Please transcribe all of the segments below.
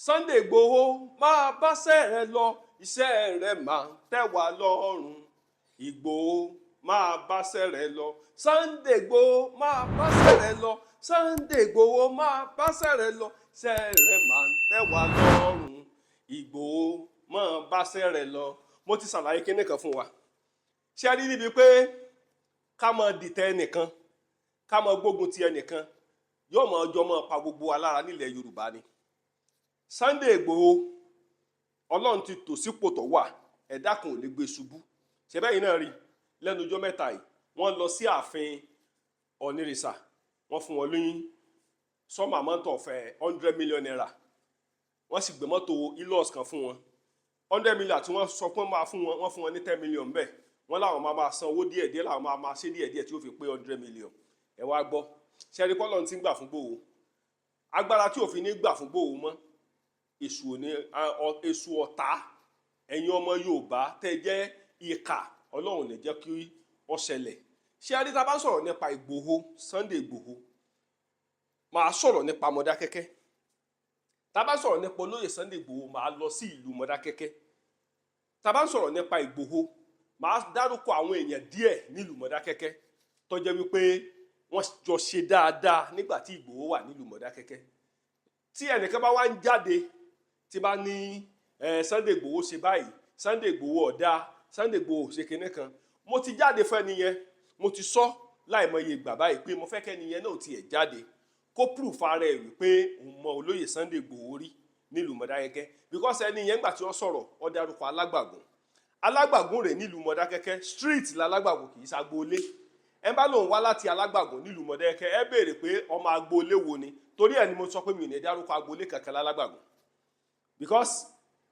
Sunday Igboho, máa báṣẹ́ rẹ lọ, iṣẹ́ rẹ máa tẹ́ wa lọ́rùn. Ìgbòho, máa báṣẹ́ rẹ lọ. Sunday Igboho, máa báṣẹ́ rẹ lọ. Sunday Igboho, máa báṣẹ́ rẹ lọ, iṣẹ́ rẹ máa tẹ́ wa lọ́rùn. Ìgbòho, máa báṣẹ́ rẹ lọ. Mo ti ṣàlàyé kinní kan fún wa. Ṣé ẹ rí níbi pé ká máa dìtẹ̀ ẹnìkan, ká máa gbógun ti ẹnìkan, yóò máa jọ máa pa gbogbo wa lára nílẹ̀ Yorùbá ni. Sunday Igboho, Ọlọ́run ti tò sípò tó wà, ẹ̀dá kan ò lè gbé ṣubú. Ṣe bẹ́ẹ̀ yìí náà rí lẹ́nu ọjọ́ mẹ́ta yìí, wọ́n lọ sí ààfin Ọ̀nìrìsà, wọ́n fún wọn lóyún some amount of ₦100 million, wọ́n sì gbé mọ́tò Hilux kan fún wọn. 100 million tí wọ́n sọ pé wọ́n máa fún wọn, wọ́n fún wọn ní 10 million bẹ́ẹ̀. Wọ́n láwọn máa máa san owó díẹ̀ díẹ̀, làwọn máa máa ṣe díẹ̀ díẹ̀ tí ó fi pé 100 million. Ẹ wá gbọ́, ṣẹ́rí pọ́lọ́n ti ń gbà fún Gbòho, agbára tí òfin ní gbà fún Gbòho mọ́. Èṣù ò ní èṣù ọ̀tá. Ẹ̀yin ọmọ Yorùbá tẹ́ jẹ́ ìkà, Ọlọ́run lè jẹ́ kí ó ṣẹlẹ̀. Ṣé a rí, tá a bá sọ̀rọ̀ nípa Ìgbòho, Sunday Ìgbòho, máa sọ̀rọ̀ nípa Mọdákẹ́kẹ́. Tá a bá sọ̀rọ̀ nípa olóyè Sunday Ìgbòho, máa lọ sí ìlú Mọdákẹ́kẹ́. Tá a bá sọ̀rọ̀ nípa Ìgbòho, máa dárúkọ àwọn èèyàn díẹ̀ nílùú Mọdákẹ́kẹ́ tó jẹ́ wípé wọ́n jọ ṣe dáadáa nígbà tí Ìgbòho wà nílùú Mọdákẹ́kẹ́. Tí ẹnìkan bá wá ń jáde tí bá ní Sunday Ìgbòho ṣe báyìí, Sunday Ìgbòho ọ̀dà, Sunday Ìgbòho ṣe kinní kan, mo ti jáde fún ẹni yẹn. Mo ti sọ láìmọye ìgbà báyìí pé mo fẹ́ kẹ́ni yẹn náà tiẹ̀ jáde kó proof ara ẹ̀ wípé òun mọ olóyè Sunday Ìgbòho rí nílùú Mọdákẹ́kẹ́, because ẹni yẹn, gbà tí wọ́n sọ̀rọ̀, ó dárúkọ Alágbàgùn. Alágbàgùn rẹ̀ nílùú Mọdákẹ́kẹ́, street lálágbàgùn, kì í ṣagboolé. Ẹ bá lòun wá láti Alágbàgùn nílùú Mọdákẹ́kẹ́, ẹ béèrè pé ọmọ agboolé wo ni. Torí ẹ ni mo sọ pé mi ò ní dárúkọ agboolé kankan lálágbàgùn, because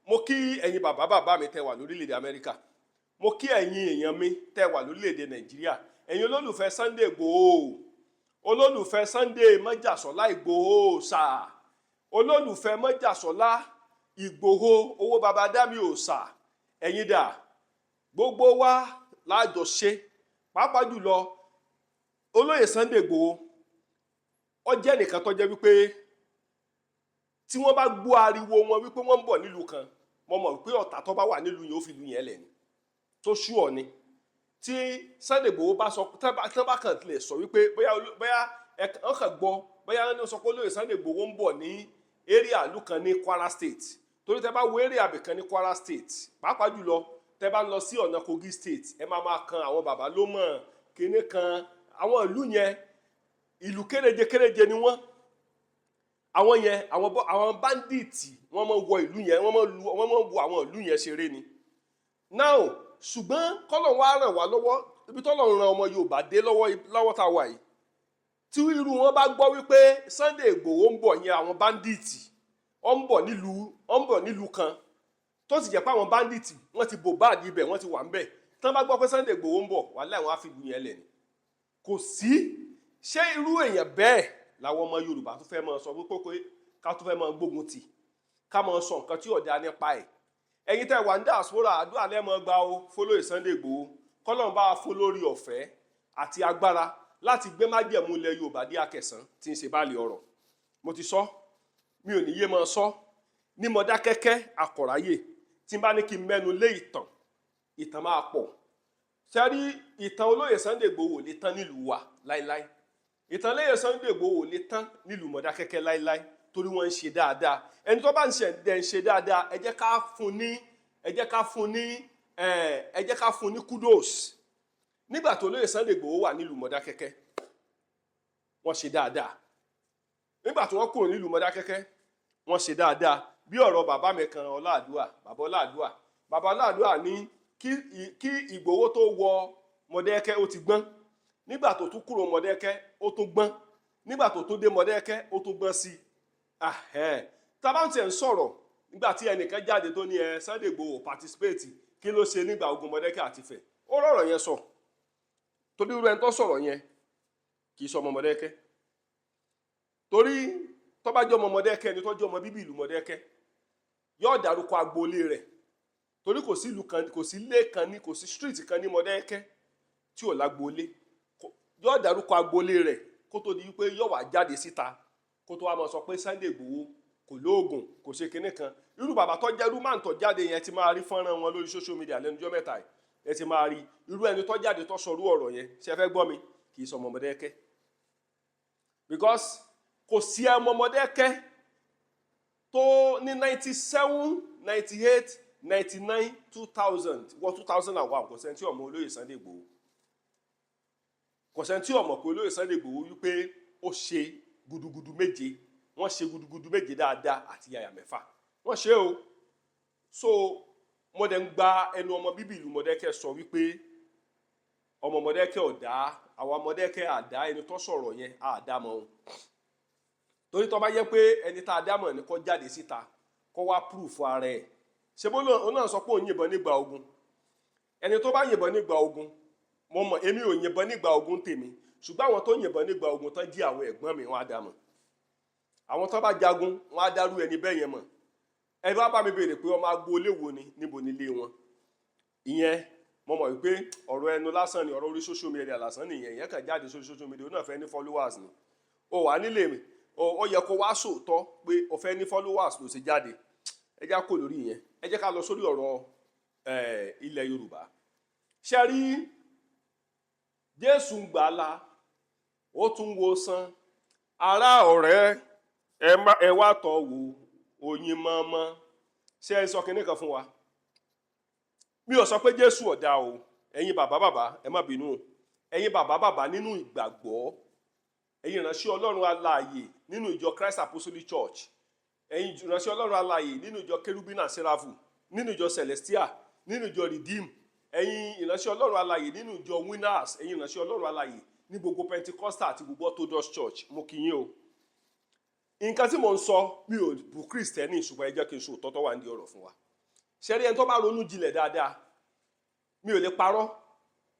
mo kí ẹ̀yin bàbá bàbá mi tẹ́ wà lórílẹ̀‐èdè Amẹ́ríkà, mo kí ẹ̀yin èèyàn mi tẹ́ wà lórílẹ̀‐èdè Nàìjíríà, ẹ̀yin olólùfẹ́ Sunday Igboho, olólùfẹ́ Sunday Mọ́jàsọ́lá Ìgbòho ṣá, olólùfẹ́ Mọ́jàsọ́lá Ìgbòho, owó baba dami òòṣà, ẹ̀yin dà? Gbogbo wa lájọ ṣe, pàápàá jùlọ olóyè Sunday Igboho. Ó jẹ́ nìkan tó jẹ́ wípé tí wọ́n bá gbọ́ ariwo wọn wípé wọ́n ń bọ̀ nílùú kan, mo mọ̀ wípé ọ̀tá tó bá wà nílùú yẹn, ó fi ìlú yẹn lẹ̀ ni. Tó ṣú ọ ni tí Sunday Igboho bá sọ, tán bá kàn lè sọ wípé bóyá wọ́n kàn gbọ́, bóyá wọ́n sọ pé olóyè Sunday Igboho ń bọ̀ ní area ìlú kan ní Kwara State. Torí tẹ́ bá wo area àbìkan ní Kwara State, pàápàá jùlọ tẹ́ bá ń lọ sí ọ̀nà Kogi State, ẹ máa máa kan àwọn bàbá ló mọ̀ kíní kan. Àwọn ìlú yẹn, ìlú kéréje kéréje ni wọ́n. Àwọn yẹn, àwọn bandits, wọ́n máa wọ ìlú yẹn, wọ́n máa wọ àwọn ìlú yẹn ṣeré ni now. Ṣùgbọ́n kọ́lọ̀ wá ràn wá lọ́wọ́, ibi tọ́lọ̀ ń ran ọmọ Yorùbá dé lọ́wọ́ lọ́wọ́ tá a wà yìí, tí irú wọn bá gbọ́ wípé Sunday Igboho ń bọ̀ yẹn, àwọn bandits ó ń bọ̀ nílùú, ó ń bọ̀ nílùú kan, tó sì jẹ́ pé àwọn bandits wọ́n ti bò báàgì ibẹ̀, wọ́n ti wà ń bẹ̀, tí wọ́n bá gbọ́ pé Sunday Igboho ń bọ̀, wàhálà, wọn á fi ìlú yẹn lẹ̀ ni. Kò sí. Ṣé irú èèyàn bẹ́ẹ̀ làwọn ọmọ Yorùbá tó fẹ́ máa sọ wípé ká tó fẹ́ máa gbógun tì, ká máa sọ nǹkan tí ò dáa nípa ẹ̀? Ẹ̀yin tẹ́ wà ní diaspora, àdúrà lẹ́mọ̀ gba o fọlọ́yè Sunday Igboho, kọ́lọ́n bá wa fún lórí ọ̀fẹ́ àti agbára láti gbé májẹ̀mú ilẹ̀ Yorùbá dé Akẹsàn tí ń ṣe báàlì ọ̀rọ̀. Mo ti sọ, mi ò ní yé máa sọ. Ní Mọdákẹ́kẹ́ àkọ̀ráyè, tí n bá ní kí n mẹ́nu lé ìtàn, ìtàn máa pọ̀. Sẹ́rí ìtàn olóyè Sunday Igboho ò lè tán nílùú wa láíláí. Ìtàn olóyè Sunday Igboho ò lè tán nílùú Mọdákẹ́kẹ́ láíláí, torí wọ́n ń ṣe dáadáa. Ẹni tó bá ń ṣe dẹ̀ ń ṣe dáadáa, ẹ jẹ́ ká fún ní kudos. Nígbà tó olóyè Sunday Igboho wà nílùú Mọdákẹ́kẹ́, wọ́n ṣe dáadáa. Nígbà tí wọ́n kúrò nílùú Mọdákẹ́kẹ́, wọ́n ṣe dáadáa. Bí ọ̀rọ̀ bàbá mi kan, Ọláàdúà, bàbá Ọláàdúà, bàbá Ọláàdúà ní kí Ìgbòho tó wọ Mọdákẹ́kẹ́, ó ti gbọ́n. Nígbà tó tún kúrò Mọdákẹ́kẹ́, ó tún gbọ́n. Nígbà tó tún dé Mọdákẹ́kẹ́, ó tún gbọ́n sí i. Tá bá ń tiẹ̀ ń sọ̀rọ̀, nígbà tí ẹnìkan jáde tó ní ẹ Sunday Igboho participate, kí ló ṣe nígbà ogun Mọdákẹ́kẹ́ àti Ifẹ̀, ó rọ̀rọ̀ yẹn sọ, torí irú ẹni tó sọ̀rọ̀ yẹn kì í sọ ọmọ Mọdákẹ́kẹ́. Torí tó bá jẹ́ ọmọ Mọdákẹ́kẹ́ ni, tó jẹ́ ọmọ bíbí ìlú Mọdákẹ́kẹ́, yóò dárúkọ agboolé rẹ̀, torí kò sí ìlú kan, kò sí ilé kan ní, kò sí street kan ní Mọdákẹ́kẹ́ tí ò lágboolé. Yóò dárúkọ agboolé rẹ̀ kó tó di wípé yóò wá jáde síta, kó tó wá máa sọ pé Sunday Igboho kò Kò lóògùn, kò ṣe kinní kan. Irú bàbá tó jẹ́ irú máa ń tọ́ jáde yẹn ti máa rí fọ́nrán wọn lórí social media lẹ́nu ọjọ́ mẹ́ta yìí. Ẹ ti máa rí irú ẹni tó jáde tó sọrú ọ̀rọ̀ yẹn. Ṣe fẹ́ gbọ́ mi? Kì í sọ ọmọ Mọdákẹ́kẹ́, because kò sí ọmọ Mọdákẹ́kẹ́ tó ní 97, 98, 99, 2000 wọ 2001. Kò sẹ́ni tí ọmọ olóyè Sunday Igboho, kò sẹ́ni tí ọmọ pé olóyè Sunday Igboho wípé ó ṣe gudugudu méje. Wọ́n ṣe gudugudu méje dáadáa àti yàyà mẹ́fà wọ́n ṣe o. So mo dẹ̀ ń gba ẹnu ọmọ bíbí ìlú Mọdákẹ́kẹ́ sọ wípé ọmọ Mọdákẹ́kẹ́ ọ̀dá àwa Mọdákẹ́kẹ́ àdá ẹni tó sọ̀rọ̀ yẹn àdá mọ́ o. Torí tó bá yẹ pé ẹni tá a dá mọ̀ ní kó jáde síta, kó wá proof ara ẹ̀. Ṣe bó òun náà sọ pé òun yìnbọn nígbà ogun? Ẹni tó bá yìnbọn nígbà ogun, mo mọ̀, èmi ò yìnbọn nígbà ogun tèmi, ṣùgbọ́n àwọn tó yìnbọn nígbà ogun tán jí àwọn ẹ̀gbọ́n mi, wọ́n á dá mọ̀. Àwọn tó bá jagun, wọ́n á dárú ẹni bẹ́ẹ̀ yẹn mọ̀. Ẹ bá bá mi béèrè pé ọmọ agboolé wo ni, níbo nílé wọn, ìyẹn mo mọ̀ wípé ọ̀rọ̀ ẹnu lásán ni, ọ̀rọ̀ orí social media lásán nìyẹn. Ìyẹn kàn jáde sórí social media, ó náà fẹ́ ní followers ni. Ó wà nílé mi, ó yẹ kó wá sòótọ́ pé ó fẹ́ ní followers ló ṣe jáde. Ẹ já kó lórí ìyẹn, ẹ jẹ́ ká lọ sórí ọ̀rọ̀ ilẹ̀ Yorùbá. Ṣe rí Jésù ń gbàlà, ó tún wo san ará ọ̀rẹ́, ẹ wá tọ̀ wò oyin mọ́mọ́. Ṣé ẹ sọ kinní kan fún wa? Mi ò sọ pé Jésù ọ̀dà o. Ẹ̀yin bàbá bàbá, ẹ má bínú o. Ẹ̀yin bàbá bàbá nínú ìgbàgbọ́, ẹ̀yin ìránṣẹ́ Ọlọ́run alààyè nínú ìjọ Christ Apostolic Church, ẹ̀yin ìránṣẹ́ Ọlọ́run alààyè nínú ìjọ Kerubina Serafu, nínú ìjọ Celestial, nínú ìjọ Redeem, ẹ̀yin ìránṣẹ́ Ọlọ́run alààyè nínú ìjọ Winners, ẹ̀yin ìránṣẹ́ Ọlọ́run alààyè ní gbogbo Pentecostal àti gbogbo Orthodox Church, mo kí yín o. Nǹkan tí mò ń sọ, mi ò bú Kristẹni, ṣùgbọ́n ẹ jẹ́ kí n sọ òótọ́ tó wà ní ọ̀rọ̀ fún wa. Ṣẹ́rí ẹni tó bá ronú jinlẹ̀ dáadáa, mi ò lè parọ́.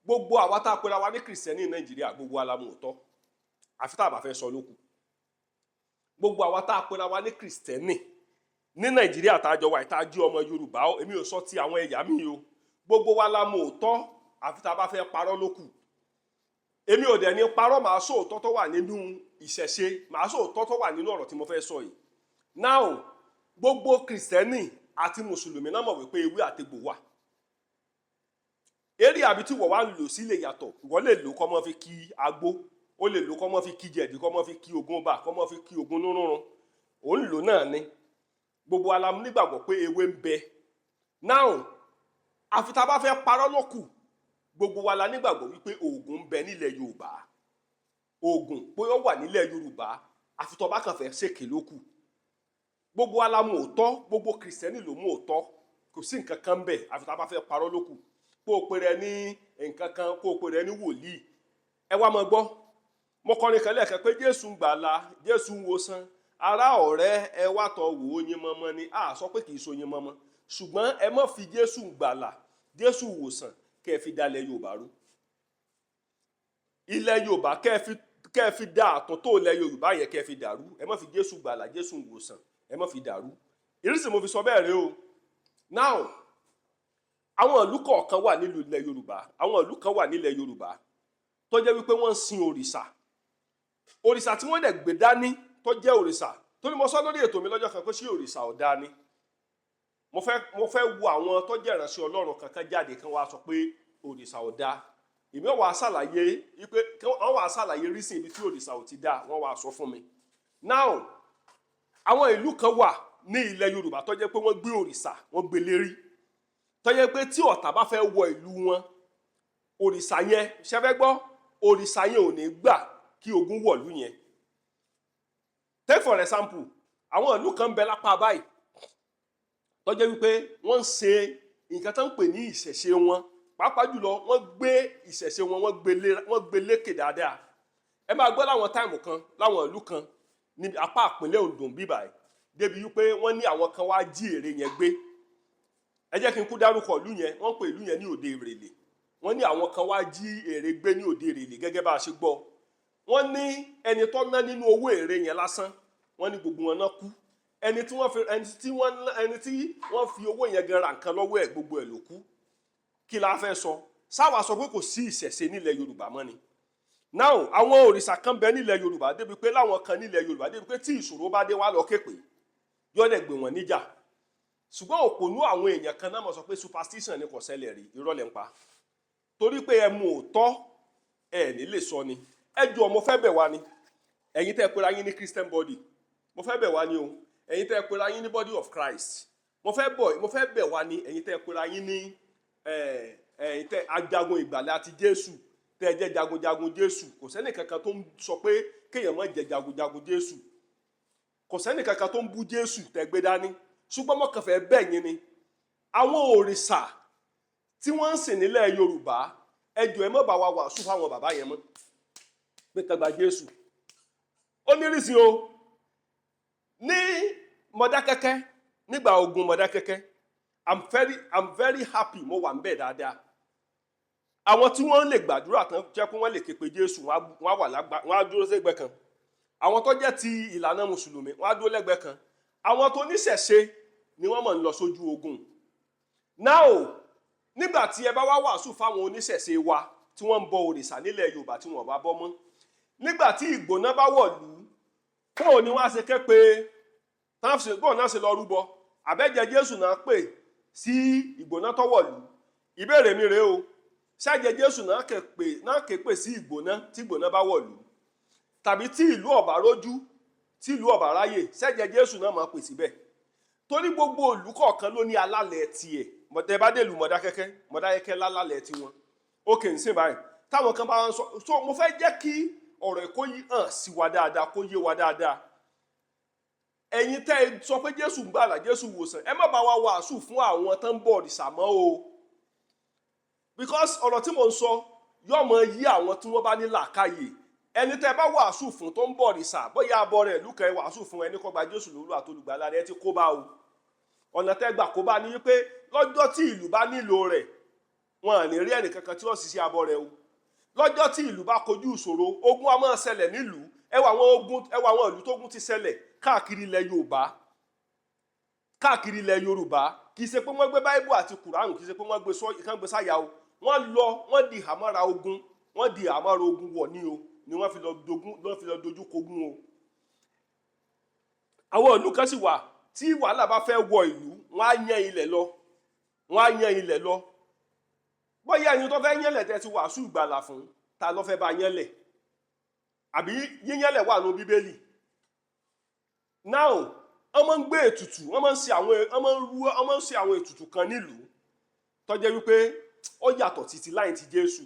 Gbogbo àwa tá a pera wa ní Kristẹni ní Nàìjíríà, gbogbo wa la mọ̀ òótọ́, àfi tá a bá fẹ́ sọ lókù. Gbogbo àwa tá a pera wa ní Kristẹni ní Nàìjíríà, tá a jọ wà, tá a jẹ́ ọmọ Yorùbá, èmi ò sọ ti àwọn ẹ̀yà mi o, gbogbo wa la mọ̀ òótọ́, àfi tá a bá fẹ́ parọ́ lókù. Èmi ò dẹ̀ ní parọ́, màá sọ òótọ́ tó wà nínú ìṣẹ̀ṣe, màá sọ òótọ́ tó wà nínú ọ̀rọ̀ tí mo fẹ́ sọ yìí. Now, gbogbo Kìrìsìtẹ́nì àti Mùsùlùmí náà mọ̀ wípé ewé àtegbò wà. Eré àbí tí wọ́n wá ń lò sí lè yàtọ̀. Ìwọ lè lò kọ́ mọ́ fi kí agbó, ó lè lò kọ́ mọ́ fi kí jẹ̀dí, kọ́ mọ́ fi kí ogun bá, kọ́ mọ́ fi kí ogun nírúurú. Ò ń lò náà ni. Gbogbo alam nígbàgbọ́ pé ewé ń bẹ. Now, àfi tá a bá fẹ́ parọ́ lókù. Gbogbo wa la nígbàgbọ́ wípé oògùn ń bẹ nílẹ̀ Yorùbá, oògùn pé ó wà nílẹ̀ Yorùbá, àfi tó bá kàn fẹ́ ṣèké lókù. Gbogbo wa la mọ̀ òótọ́, gbogbo Kìrìsìtẹ́nì ló mọ̀ òótọ́. Kò sí nǹkan kan bẹ̀, àfi tá a bá fẹ́ parọ́ lókù. Kó o pe rẹ ní nǹkan kan, kó o pe rẹ ní wòlíì. Ẹ wá máa gbọ́, mo kọrin kan lẹ́ẹ̀kan pé Jésù ń gbàlà, Jésù ń wòsàn, ará ọ̀rẹ́, ẹ wá tọ̀ wò ó yín mọ́mọ́ ni. A sọ pé kì í so yín mọ́mọ́, ṣùgbọ́n ẹ má fi Jésù gbàlà, Jésù wòsàn, kẹ́ ẹ fi dalẹ̀ Yorùbá rú, ilẹ̀ Yorùbá, kẹ́ ẹ fi dá àtúntò ilẹ̀ Yorùbá yẹn, kẹ́ ẹ fi dàrú. Ẹ má fi Jésù gbàlà, Jésù wòsàn, ẹ má fi dàrú. Ìrísí mo fi sọ bẹ́ẹ̀ rẹ o. Now, àwọn ìlú kọ̀ọ̀kan wà nílùú ilẹ̀ Yorùbá, àwọn ìlú kan wà nílẹ̀ Yorùbá tó jẹ́ wípé wọ́n ń sin òrìṣà. Òrìṣà tí wọ́n dẹ̀ gbé dání tó jẹ́ òrìṣà tó ní, mo sọ lórí ètò mi lọ́jọ́ kan pé ṣé òrìṣà ọ̀dà ni? Mo fẹ́ wo àwọn tó jẹ́ ìránṣẹ́ Ọlọ́run kankan jáde kan wá sọ pé òrìṣà ọ̀dà. Èmi ò wá ṣàlàyé wípé wọ́n wá ṣàlàyé reason ibi tí òrìṣà ò ti dá, wọ́n wá sọ fún mi. Now, àwọn ìlú kan wà ní ilẹ̀ Yorùbá tó jẹ́ pé wọ́n gbé òrìṣà, wọ́n gbé lérí, tó jẹ́ pé tí ọ̀tá bá fẹ́ wọ ìlú wọn, òrìṣà yẹn, ṣe fẹ́ gbọ́, òrìṣà yẹn ò ní gbà kí ogun wọ̀lú yẹn. Take for example, àwọn ìlú kan ń bẹ lápá báyìí tó jẹ́ wípé wọ́n ń ṣe nǹkan tó ń pè ní ìṣẹ̀ṣe wọn. Pàápàá jùlọ, wọ́n gbé ìṣẹ̀ṣe wọn, wọ́n gbé lékè dáadáa. Ẹ máa gbọ́ láwọn time kan, láwọn ìlú kan ní apá ìpínlẹ̀ Oǹdó bíbà yìí, débi wípé wọ́n ní àwọn kan wá jí ère yẹn gbé. Ẹ jẹ́ kí n kú dárúkọ ìlú yẹn. Wọ́n pè ìlú yẹn ní Òde Ìrèlè. Wọ́n ní àwọn kan wá jí ère gbé ní Òde Ìrèlè. Gẹ́gẹ́ bá a ṣe gbọ́, wọ́n ní ẹni tó ná nínú owó ère yẹn lásán, wọ́n ní gbogbo wọn náà kú. Ẹni tí wọ́n fi owó yẹn gan ra nǹkan lọ́wọ́ ẹ̀, gbogbo ẹ̀ ló kú. Kí la fẹ́ sọ? Sáwà sọ pé kò sí ìṣẹ̀ṣe nílẹ̀ Yorùbá mọ́ ni? Now, àwọn òrìṣà kan bẹ nílẹ̀ Yorùbá débi pé láwọn kan nílẹ̀ Yorùbá débi pé tí ìṣòro bá dé, wá lọ képe. Yóò dẹ̀ gbé wọn níjà. Ṣùgbọ́n òpònú àwọn èèyàn kan náà mọ̀ sọ pé superstition ni, kò ṣẹlẹ̀ rí. Irọ́ lẹ̀ ń pa, torí pé ẹ mú òótọ́ ẹ ní lè sọ ni. Ẹ jọ̀ọ́, mo fẹ́ bẹ̀ wá ni. Ẹ̀yin tẹ́ ẹ pera yín ní Christian body, mo fẹ́ bẹ̀ wá ni o. Ẹ̀yin tẹ́ ẹ pera yín ní body of Christ, mo fẹ́ bẹ̀ wá ni. Ẹ̀yin tẹ́ ẹ pera yín ní ẹ̀yin tẹ́ ajagun ìgbàlẹ̀ àti Jésù, tẹ́ ẹ jẹ́ jagunjagun Jésù, kò sẹ́ni kankan tó ń sọ pé kéèyàn má jẹ́ jagunjagun Jésù. Kò sẹ́ni kankan tó ń bú Jésù tẹ́ gbé dání. Ṣùgbọ́n mo kàn fẹ́ bẹ̀ yín ni. Àwọn òrìṣà tí wọ́n ń sìn nílẹ̀ Yorùbá, ẹ jọ̀ọ́, ẹ má bá wa wàásù fáwọn bàbá yẹn mọ́ pé ká gba Jésù. Ó ní rísí o. Ní Mọdákẹ́kẹ́, nígbà ogun Mọdákẹ́kẹ́, I'm very happy, mo wà ń bẹ̀ dáadáa. Àwọn tí wọ́n lè gbàdúrà tán, jẹ́ pé wọ́n lè képe Jésù, wọ́n á wà lágbà, wọ́n á dúró sẹ́gbẹ̀ẹ́ kan. Àwọn tó jẹ́ ti ìlànà mùsùlùmí, wọ́n á dúró lẹ́gbẹ̀ẹ́ kan. Àwọn tó níṣẹ̀ṣe ni wọ́n mọ̀ ń lọ sójú ogun. Now, nígbà tí ẹ bá wá wàásù fáwọn oníṣẹ̀ṣe wa tí wọ́n ń bọ òrìṣà nílẹ̀ Yorùbá, tí wọ́n bá bọ́ mọ́, nígbà tí ìgbóná bá wọ̀lú, bóò ni wọ́n á ṣe ké pé, bóò náà ṣe lọ rúbọ àbẹ́jẹ Jésù náà pè sí ìgbóná tó wọ̀lú? Ìbéèrè mi rèé o. Ṣẹ́jẹ Jésù náà ké pè, náà ké pè sí ìgbóná tí ìgbóná bá wọ̀lú, tàbí tí ìlú ọ̀bà rójú, tí ìlú ọ̀bà ráyè, ṣẹ́jẹ Jésù náà máa pè síbẹ̀? Torí gbogbo ìlú kọ̀ọ̀kan ló ní alálẹ̀ tiẹ̀. Mọ̀tẹ́ bá dé ìlú Mọ̀dákẹ́kẹ́, Mọ̀dákẹ́kẹ́ lálálẹ̀ tiwọn. Ókè ń sìn báyìí, táwọn kan bá ń sọ so, mo fẹ́ jẹ́ kí ọ̀rọ̀ ẹ̀kọ́ yìí hàn sí wa dáadáa, kó yé wa dáadáa. Ẹ̀yin tẹ́ ẹ sọ pé Jésù ń gbàlà, Jésù wòsàn, ẹ má bá wa wàásù fún àwọn tó ń bọ òrìṣà mọ́ o, because ọ̀rọ̀ tí mò ń sọ yóò mọ yí àwọn tí wọ́n bá ní làákàyè. Ẹni tẹ́ bá wàásù fún tó ń bọ òrìṣà, bóyá abọ́ rẹ̀ lùkẹ́ wàásù fún ẹni kó gba Jésù lólú àtolùgbàlà rẹ̀, ti kó bá o. Ọ̀nà tẹ́ gbà kó bá ní wípé lọ́jọ́ tí ìlú bá nílò rẹ̀, wọn à ní rí ẹnìkankan tí wọ́n sì ṣe abọ́ rẹ̀ o. Lọ́jọ́ tí ìlú bá kojú ìṣòro, ogun a máa ṣẹlẹ̀ nílùú. Ẹ wà àwọn ogun, ẹ wà àwọn ìlú tógun ti ṣẹlẹ̀ káàkiri ilẹ̀ Yorùbá, káàkiri ilẹ̀ Yorùbá. Kì í ṣe pé wọ́n gbé Báíbù àti Kùránù, kì í ṣe pé wọ́n gbé sọ ìkàn gbé sáyà o. Wọ́n lọ, wọ́n di ìhàmọ́ra ogun, wọ́n di ìhàmọ́ra ogun wọ̀ ní o, ni wọ́n fi lọ dogun, wọ́n fi lọ dojú kogun o. Àwọn ìlú kan sì wà tí wàhálà bá fẹ́ wọ ìlú, wọ́n á yẹn ilẹ̀ lọ, wọ́n á yẹn ilẹ̀ lọ. Bóyá ẹni tó fẹ́ yẹn lẹ̀ tẹ́ ti wàásù ìgbàlà fún, ta ló fẹ́ bá yẹn lẹ̀? Àbí yíyẹn lẹ̀ wà ní Bíbélì? Now, wọ́n máa ń gbé ètùtù, wọ́n máa ń rú, wọ́n máa ń ṣe àwọn ètùtù kan nílùú tó jẹ́ wípé ó yàtọ̀ títí láì ti Jésù.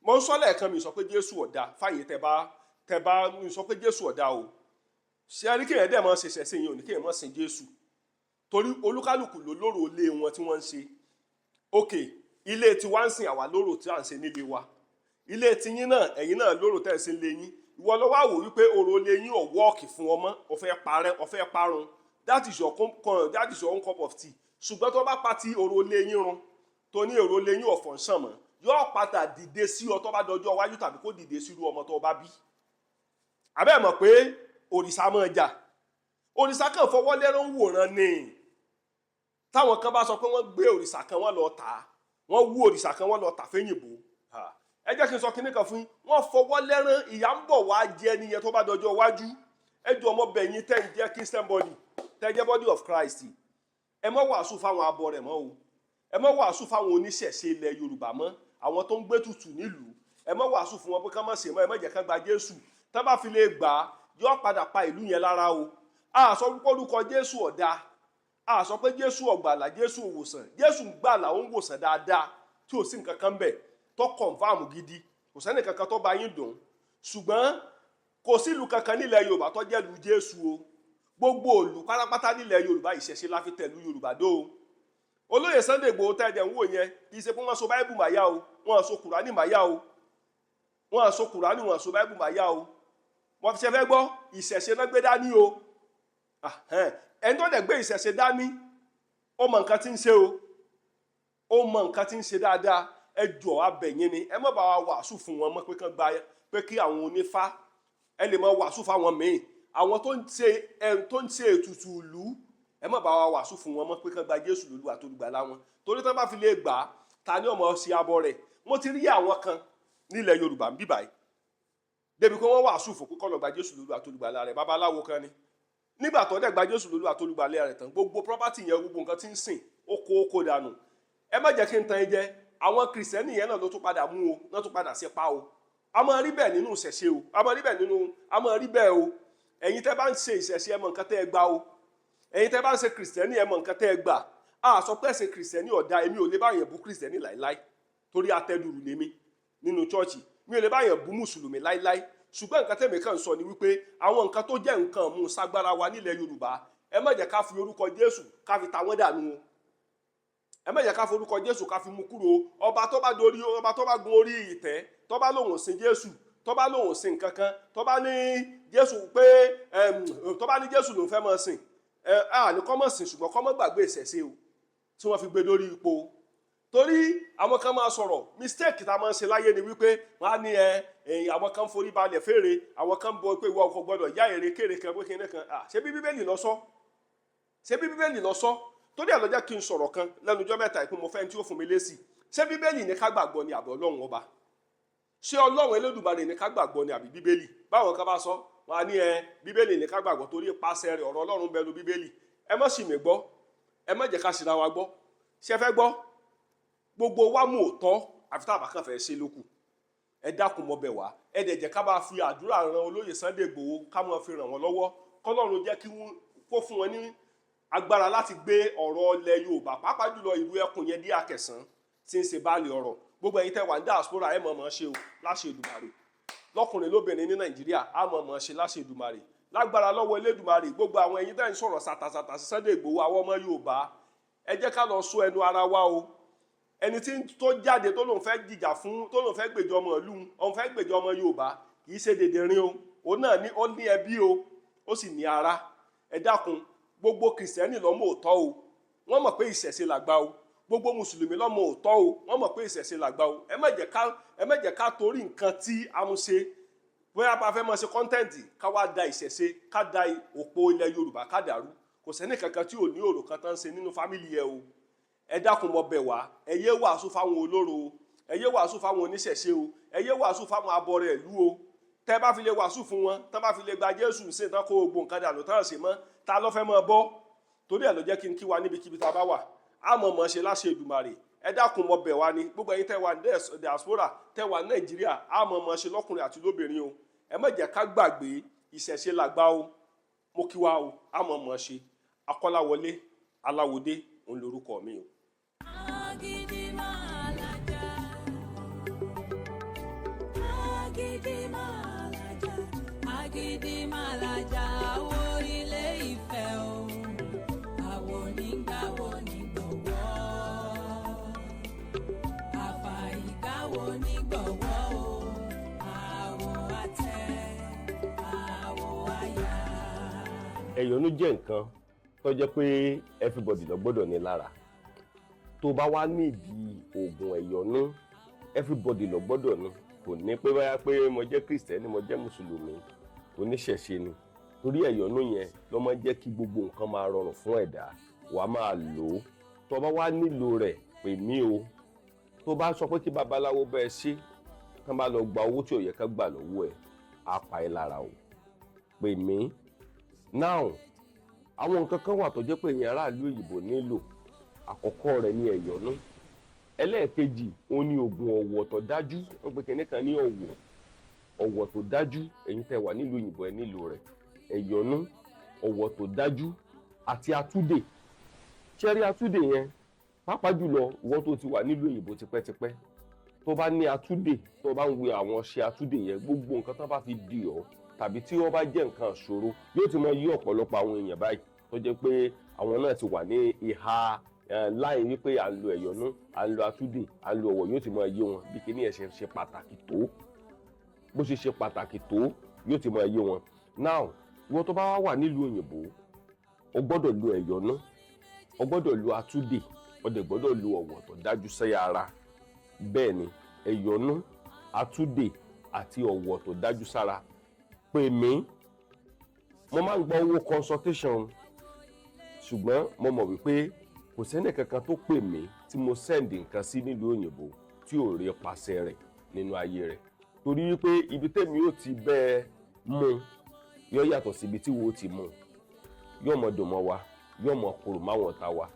Mo ń sọ lẹ́ẹ̀kan, mi sọ pé Jésù ọ̀dà fáyé. Tẹ bá mi sọ pé Jésù ọ̀dà o, ṣé ẹ rí kéèyàn dẹ̀ máa ṣe ṣẹ̀ṣẹ̀ yẹn, ò ní kéèyàn máa sin Jésù, torí olúkálùkù ló lóró ilé wọn tí wọ́n ń ṣe. Ok, ilé tiwa ń sìn, àwa lóró tí à ń ṣe nílé wa. Ilé tiyín náà, ẹ̀yin náà lóró tẹ́ ẹ̀ ṣe nílé yín. Ìwọ ló wá wò wípé orò ilé yín ò work fún ọmọ, ó fẹ́ parẹ́, ó fẹ́ parun. That is your own cup of tea. Ṣùgbọ́n tó bá pa ti orò ilé yín run, tó ní èrò ilé yín ò function mọ́, yóò padà dìde sí ọ tó bá dọjọ́ iwájú, tàbí kó dìde sí irú ọmọ tó bá bí. Àbẹ́ mọ̀ pé òrìṣà máa jà? Òrìṣà kan fọwọ́ lẹ́rán wòran ni. Táwọn kan bá sọ pé wọ́n gbé òrìṣà kan, wọ́n lọ tà á, wọ́n wú òrìṣà kan, wọ́n lọ tà fẹ́yìnbó, ẹ jẹ́ kí n sọ kinní kan fún yín: wọ́n fọwọ́ lẹ́rán, ìyà ń bọ̀ wá jẹ ẹni yẹn tó bá dọjọ́ iwájú. Ẹ jọ, ọmọ bẹ̀yìn tẹ́ ń jẹ́ Christian body, tẹ́ jẹ́ body of Christ, ẹ má wàásù fáwọn abọ rẹ̀ mọ́ o. Ẹ má wàásù fáwọn oníṣẹ̀ṣe ilẹ̀ Yorùbá mọ́. Àwọn tó ń gbé tutù nílùú, ẹ má wàásù fún wọn pé ká má ṣe mọ́. Ẹ má jẹ́ ká gba Jésù. Tá bá fi lè gbà á, yóò padà pa ìlú yẹn lára o. A sọ pé orúkọ Jésù ọ̀dà, a sọ pé Jésù ọ̀gbàlà, Jésù òwòsàn. Jésù ń gbàlà, ó ń wòsàn dáadáa, tí ò sí nǹkan kan bẹ̀ tó confirm gidi. Kò sẹ́ni kankan tó bá yín dùn. Ṣùgbọ́n kò sílùú kankan nílẹ̀ Yorùbá tó jẹ́ lu Jésù o. Gbogbo òlù pátápátá nílẹ̀ Yorùbá, ìṣẹ̀ṣe la fi tẹ̀lú Yorùbá dó o. Olóyè Sunday Igboho tẹ́jẹ̀ ń wò yẹn, kì í ṣe pé wọ́n so Báíbù máyà o, wọ́n so Kùránì máyà o. Wọ́n so Kùránì, wọ́n so Báíbù máyà o. Wọ́n fi ṣe fẹ́ gbọ́, ìṣẹ̀ṣe náà gbé dání o. Ẹni tó dẹ̀ gbé ìṣẹ̀ṣe dání, ó mọ nǹkan tí ń ṣe o, ó mọ nǹkan tí ń ṣe dáadáa. Ẹ jọ̀ọ́, abẹ̀yìn ni, ẹ má bá wa wàásù fún wọn mọ́ pé kán gba, pé kí àwọn onífá, ẹ lè máa wàásù fáwọn míì. Àwọn tó ń ṣe ètùtù ìlú, ẹ má bá wa wàásù fún wọn mọ́ pé kán gba Jésù lólú àtolùgbàlà wọn, torí tán bá fi lè gbà á, ta ni ọmọ ṣe abọ rẹ̀? Mo ti rí àwọn kan nílẹ̀ Yorùbá ń bí báyìí débi pé wọ́n wàásù fún kó lọ gba Jésù lólú àtolùgbàlà rẹ̀. Babaláwo kan ni. Nígbà tó dẹ̀ gba Jésù lólúwa àtolùgbàlà rẹ̀ tán, gbogbo property yẹn, gbogbo nǹkan tí ń sìn, ó kó dànù. Ẹ má jẹ́ kí n tan ẹ jẹ, àwọn Kìrìsìtẹ́nì yẹn náà ló tún padà mú o, náà tún padà sí pa o. A máa rí bẹ́ẹ̀ nínú ìṣẹ̀ṣe o, a máa rí bẹ́ẹ̀ nínú, a máa rí bẹ́ẹ̀ o. Ẹ̀yin tẹ́ bá ń ṣe ìṣẹ̀ṣe, ẹ mọ̀ nǹkan tẹ́ ẹ gbà o. Ẹ̀yin tẹ́ bá ń ṣe Kìrìsìtẹ́nì, ẹ mọ̀ nǹkan tẹ́ ẹ gbà. A sọ pé ẹ̀sìn Kìrìsìtẹ́nì ọ̀dà. Èmi ò lè bá yẹn bú Kìrìsìtẹ́nì láíláí, torí atẹ́dùrù lèmi nínú chọ́ọ̀chì. Mi ò lè bá yẹn bú Mùsùlùmí láíláí. Ṣùgbọ́n nǹkan tẹ̀mí kàn sọ ni wípé àwọn nǹkan tó jẹ́ nǹkan mú ságbára wa nílẹ̀ Yorùbá, ẹ má jẹ́ ká fi orúkọ Jésù ká fi ta wọ́n dànù o. Ẹ má jẹ́ ká fi orúkọ Jésù ká fi mú kúrò. Ọba tó bá dorí, ọba tó bá gun orí ìtẹ́, tó bá lóun sin Jésù, tó bá lóun sin nǹkan kan, tó bá ní Jésù pé, tó bá ní Jésù lòun fẹ́ máa sìn, ẹ á ní kọ́ mọ̀ sìn, ṣùgbọ́n kọ́ mọ̀ gbàgbé ìṣẹ̀ṣe o tí wọ́n fi gbé lórí ipò. Torí àwọn kan máa sọ̀rọ̀, mistake tá a máa ń ṣe láyé ni wípé wọ́n á ní ẹ ẹ̀yìn, àwọn kan forí balẹ̀ fèrè, àwọn kan bọ pé ìwọ kò gbọdọ̀ yá èrè kéré kan pé kíní kan. Ṣé bí Bíbélì lọ sọ? Ṣé bí Bíbélì lọ sọ? Torí ẹ̀ ló jẹ́ kí n sọ̀rọ̀ kan lẹ́nu ọjọ́ mẹ́ta ìpín. Mo fẹ́ tí ó fún mi lésì. Ṣé Bíbélì ní ká gbàgbọ́ ni, àbí Ọlọ́run Ọba? Ṣé Ọlọ́run Elédùmarè ní ká gbàgbọ́ ni, àbí Bíbélì? Báwọn kan bá sọ, wọn á ní ẹ Bíbélì ní ká gbàgbọ́, torí ipasẹ̀ rẹ̀, ọ̀rọ̀ Ọlọ́run bẹnu Bíbélì. Ẹ má sì mí gbọ́, ẹ má jẹ́ ká ṣìra wa gbọ́. Ṣé fẹ́ gbọ́? Gbogbo wa mú òótọ́, àfi tá a bá kàn fẹ́ ṣe lókù. Ẹ dákun, mọ́ bẹ̀ wá. Ẹ dẹ̀ jẹ́ ká bá fi àdúrà ran olóyè Sunday Igboho, ká máa fi ràn wọ́n lọ́wọ́, kọ́lọ́run jẹ́ kí wọ́n kó fún wọn ní agbára láti gbé ọ̀rọ̀ ilẹ̀ Yorùbá, pàápàá jùlọ ìlú ẹkùn yẹn dí àkẹsàn tí ń ṣe báàlì ọ̀rọ̀. Gbogbo ẹ̀yin tẹ́ wà ní diaspora, ẹ mọ̀ mọ̀ ṣe o, láṣẹ Èdùmàrè. Lọ́kùnrin lóbìnrin ní Nàìjíríà, á mọ̀ mọ̀ ṣe láṣẹ Èdùmàrè, lágbára lọ́wọ́ Elédùmarè. Gbogbo àwọn ẹ̀yin tẹ́ ń sọ̀rọ̀ sàtàsàtà sí Sunday Igboho, àwọn ọmọ Yorùbá, ẹ jẹ́ ká lọ sọ ẹnu ara wa o. Ẹni tí tó jáde tó lòun fẹ́ jìjà fún, tó lòun fẹ́ gbèjọ ọmọ ìlú, òun fẹ́ gbèjọ ọmọ Yorùbá, kì í ṣe dèdè rin o. Òun náà ní, ó ní ẹbí o, ó sì ní ara. Ẹ dákun, gbogbo Kìrìsìtẹ́nì lọ́mọ òótọ́ o, wọ́n mọ̀ pé ìṣẹ̀ṣe làgbà o. Gbogbo Mùsùlùmí lọ́mọ òótọ́ o, wọ́n mọ̀ pé ìṣẹ̀ṣe làgbà o. Ẹ má jẹ́ ká torí nǹkan tí a mú ṣe, bóyá bá fẹ́ máa ṣe content, ká wá da ìṣẹ̀ṣe, ká da òpó ilẹ̀ Yorùbá, ká dàrú. Kò sẹ́ni kankan tí ò ní òrò kan tán ṣe nínú family ẹ o. Ẹ dákun, mo bẹ̀ wá. Ẹ yé wàásù fáwọn olóró o, ẹ yé wàásù fáwọn oníṣẹ̀ṣe o, ẹ yé wàásù fáwọn abọrẹ̀ ìlú o. Tẹ́ bá fi lè wàásù fún wọn, tẹ́ bá fi lè gba Jésù ṣe tán, kó gbogbo nǹkan dànù tán ṣe mọ́, ta ló fẹ́ mọ́ bọ́? Torí ẹ̀ ló jẹ́ kí n kí wa níbikíbi tá a bá wà. Á mọ̀ mọ̀ ṣe láṣẹ Èdùmàrè. Ẹ dákun, mo bẹ̀ wá ní gbogbo ẹ̀yin tẹ́ wà ní diaspora, tẹ́ wà ní Nàìjíríà, á mọ̀ mọ̀ ṣe lọ́kùnrin àti lóbìnrin o. Ẹ má jẹ́ ká gbàgbé, ìṣẹ̀ṣe làgbà o. Mo kí wa o, á mọ̀ mọ̀ ṣe. Akọ́láwọlé Aláwọdé òun lorúkọ mi o. Agídí máa lajà. Agídí máa lajà. Agídí máa lajà. Àwo Ilé Ifẹ̀ o. Àwo nígbàwo nígbọ̀wọ́. Àfàìgbàwo nígbọ̀wọ́ o. Àwo àtẹ. Àwo àyà. Ẹ̀yọ́nú jẹ́ nǹkan tó jẹ́ pé everybody ló gbọ́dọ̀ ní lára. Tó bá wá nídìí oògùn ẹ̀yọ́nú, everybody ló gbọ́dọ̀ ní. Kò ní pé báyà pé mo jẹ́ Kìrìsìtẹ́nì, mo jẹ́ Mùsùlùmí, oníṣẹ̀ṣe ni, torí ẹ̀yọ́nú yẹn ló máa ń jẹ́ kí gbogbo nǹkan máa rọrùn fún ẹ̀dá. Wàá máa lò ó. Tó bá wá nílò rẹ̀, pè mí o. Tó bá sọ pé kí babaláwo bẹ́ẹ̀ ṣe, kán bá lọ gba owó tí ò yẹ ká gbà lọ́wọ́ ẹ̀, á pa ẹ́ lára o. Pè mí now. Àwọn nǹkan kan wà tó jẹ́ pé èèyàn aráàlú òyìnbó nílò. Àkọ́kọ́ rẹ̀ ní ẹ̀yọ́nú. Ẹlẹ́ẹ̀kejì òun ni oògùn ọ̀wọ̀ tó dájú. Wọ́n pe kinní kan ní ọ̀wọ̀, ọ̀wọ̀ tó dájú. Ẹ̀yin tẹ́ wà nílùú òyìnbó, ẹ nílò rẹ̀. Ẹ̀yọ́nú, ọ̀wọ̀ tó dájú àti atúdè. Ṣẹ́rí atúdè yẹn, pàápàá jùlọ ìwọ tó ti wà nílùú òyìnbó tipẹ́tipẹ́, tó bá ní atúdè, tó bá ń wé àwọn ọṣẹ atúdè yẹn, gbogbo nǹkan tó bá fi dì ọ́ tàbí tí wọ́n bá jẹ́ nǹkan ìṣòro, yóò ti mọ yí ọ̀pọ̀lọpọ̀ àwọn èèyàn báyìí tó jẹ́ pé àwọn náà ti wà ní ìhà láì wípé à ń lo ẹ̀yọ́nú, à ń lo atúdè, à ń lo ọ̀wọ̀, yóò ti mọ yé wọn bí kíní ẹ̀ ṣe ṣe pàtàkì tó. Bó ṣe ṣe pàtàkì tó, yóò ti mọ yé wọn. Now, ìwọ tó bá wà nílùú òyìnbó, o gbọ́dọ̀ lo ẹ̀yọ́nú, o gbọ́dọ̀ lo atúdè, o dẹ̀ gbọ́dọ̀ lo ọ̀wọ̀ tó dájú sẹ́yà ara. Bẹ́ẹ̀ ni, ẹ̀yọ́nú, atúdè àti ọ̀wọ̀ tó dájú sára. Pè mí. Mo máa ń gba owó consultation, ṣùgbọ́n mo mọ̀ wípé kò sẹ́ni kankan tó pè mí tí mo send nǹkan sí nílùú òyìnbó tí ò rí pàṣẹ rẹ̀ nínú ayé rẹ̀, torí wípé ibi tẹ́mi ò ti bẹ́ẹ̀ mú yọ yàtọ̀ síbi tí wo ti mú. Yóò mọ dùn mọ́ wa, yóò mọ korò máwọn ọ̀tá wa.